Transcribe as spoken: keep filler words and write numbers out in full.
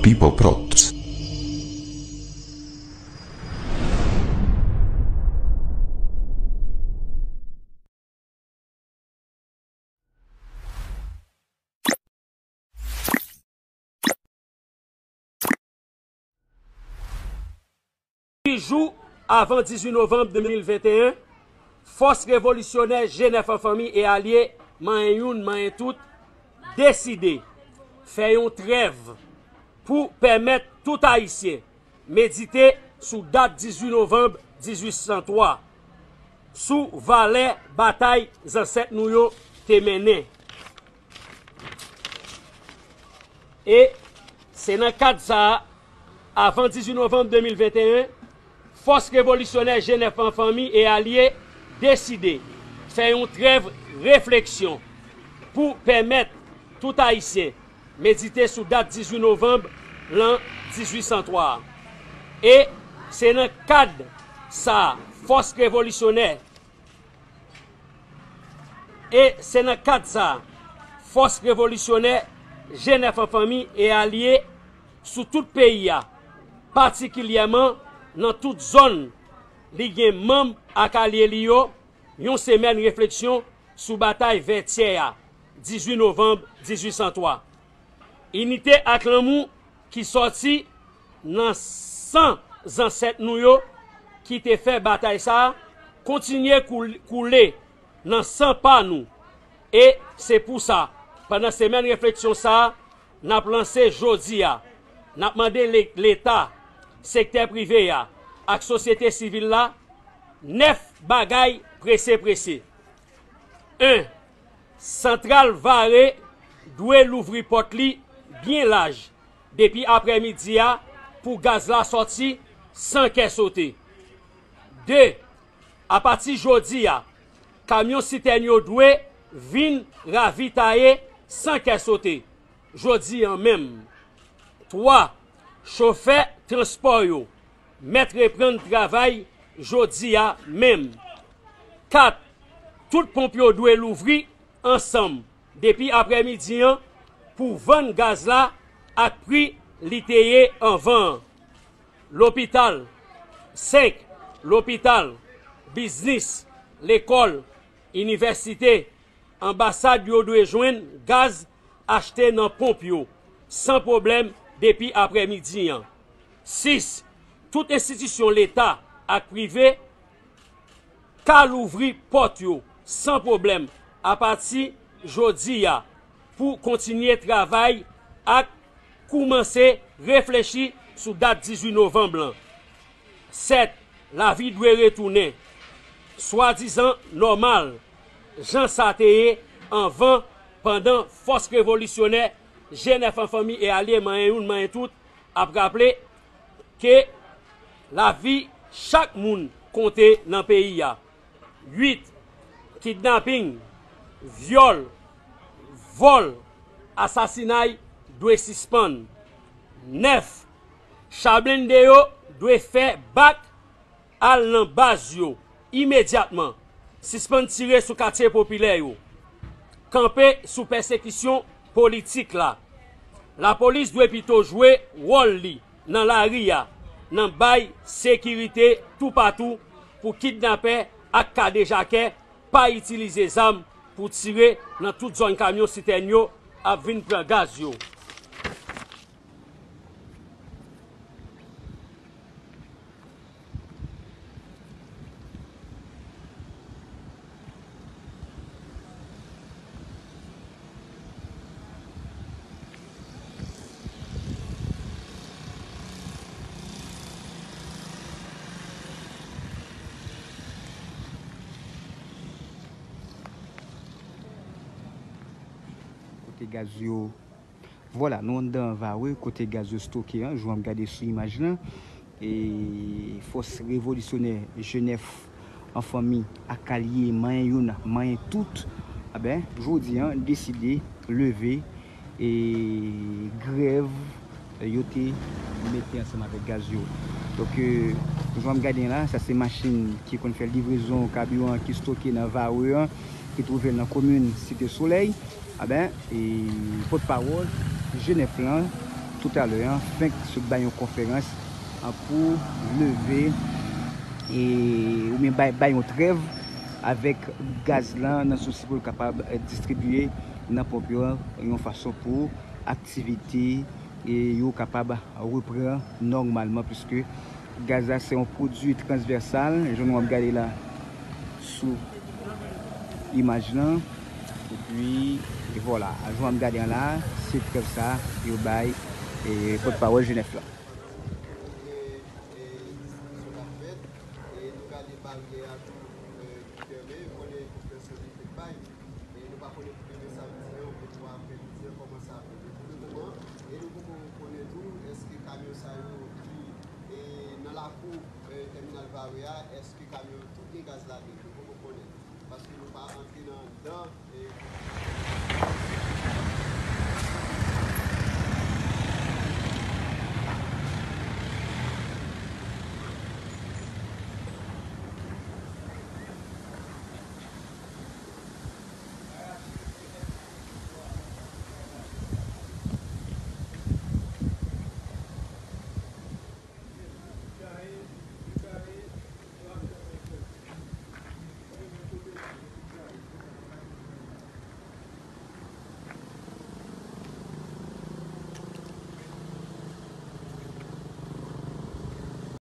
People Props. Uit jou avan dizuit novanm de mil venteyen, fòs revolisyonè G nèf an fanmi e alye, manyen youn, manyen tout, deside fè yon trèv pou pèmèt tout Ayisyen medite sou dat dizuit novanm dizuit san twa, sou valè batay zansèt nou yo te mennen. E se nan kad sa a, avan dizuit novanm de mil venteyen, fòs revolisyonè G nèf an fanmi e alye deside fè yon trèv refleksyon pou pèmèt tout Ayisyen medite sou dat dizuit novanm lan dizuit san twa a. E se nan kad sa a, fòs revolisyonè E se nan kad sa a, fòs revolisyonè G nèf an fanmi e alye sou tout peyi a, patikilyèman nan tout zòn li gen manm ak alye li yo, yon semèn refleksyon sou batay Vètyè a, dizuit novanm dizuit san twa. Inite ak lanmou ki sòti nan san zansèt nou yo ki te fè batay sa a kontinye koul-, koule nan san pa nou. E se pou sa, pandan semèn refleksyon sa a, n ap lanse jodi a, n ap mande le-, Leta, sektè prive a, ak sosyete sivil la, nèf bagay prese prese. En, Santral Vare dwe louvri pòt li byen laj depi aprèmidi a pou gaz la sòti san kè sote. De, apati jodi a, kamyon sitèn yo dwe vin ravitaye san kè sote jodi a menm. Twa, chofè transpò yo mèt reprann travay jodi a menm. Kat, tout ponp yo dwe louvri ansanm depi aprèmidi an pou vann gaz la ak pri li te ye anvan an. Lopital, senk, lopital, biznis, lekòl, inivèsite, anbasad yo dwe jwenn gaz achte nan ponp yo san pwoblèm depi aprèmidi an. Sis, tout enstitisyon Leta ak prive ka louvri pòt yo san pwoblèm apati jodi a pou kontinye travay ak koumanse reflechi sou dat dizuit novanm lan. Sèt, lavi dwe retounen swadizan nòmal, jan sa te ye anvan, pandan fòs revolisyonè G nèf an fanmi e alye manyen youn manyen tout ap raple ke lavi chak moun konte nan peyi a. Uit, kidnaping, vyòl, vòl, asasinay dwe sispann. Nèf, cha blende yo dwe fè bak al nan baz yo imedyatman. Sispann tire sou katye popilè yo. Kanpe sou pèsekisyon politik la. Lapolis dwe pito jwe wòl li nan lari a, nan bay sekirite toupatou pou kidnapè ak kadejakè pa itilize zam pou tire nan tout zòn kamyon sitèn yo ap vin pran gaz yo. Kote gaz yo Vwala, nou anndan Vare, kote gaz yo stoke an, jan w ap gade sou imaj lan. E fòs revolisyonè G nèf an fanmi ak alye manyen youn, manyen tout, a ben, jodi an, deside leve e grèv yo te mete ansanm avèk gaz yo. Donk, e, jan w ap gade an la, sa se machin ki konn fè livrezon kabiran ki stoke nan Vare an, ki twouve l nan komin Site Solèy. A ben, e, pòtpawòl G nèf lan, Toutalè an fenk sot bay yon konferans pou leve e oubyen bay, bay yon trèv avèk gaz lan nan sousi pou l kapab distribiye nan ponp yo yon fason pou aktivite e yo kapab repran nòmalman, piske gaz la se yon pwodui transvèsal, jan nou ap gade la sou imaj lan. Epi vwala, jan w ap gade an la, se trèv sa yo bay e pòtpawòl G nèf la. E nou pa konnen pou demen sa ap di an, oubyen pou aprè midi an, kòman sa ap ye. Pou le moman, e nou poko konnen tou, èske kamyon sa yo ki e, nan lakou e, tèminal Vare a, èske kamyon yo tou gen gaz ladan yo? Nou poko konnen. Paske nou pa antre nan anndan e,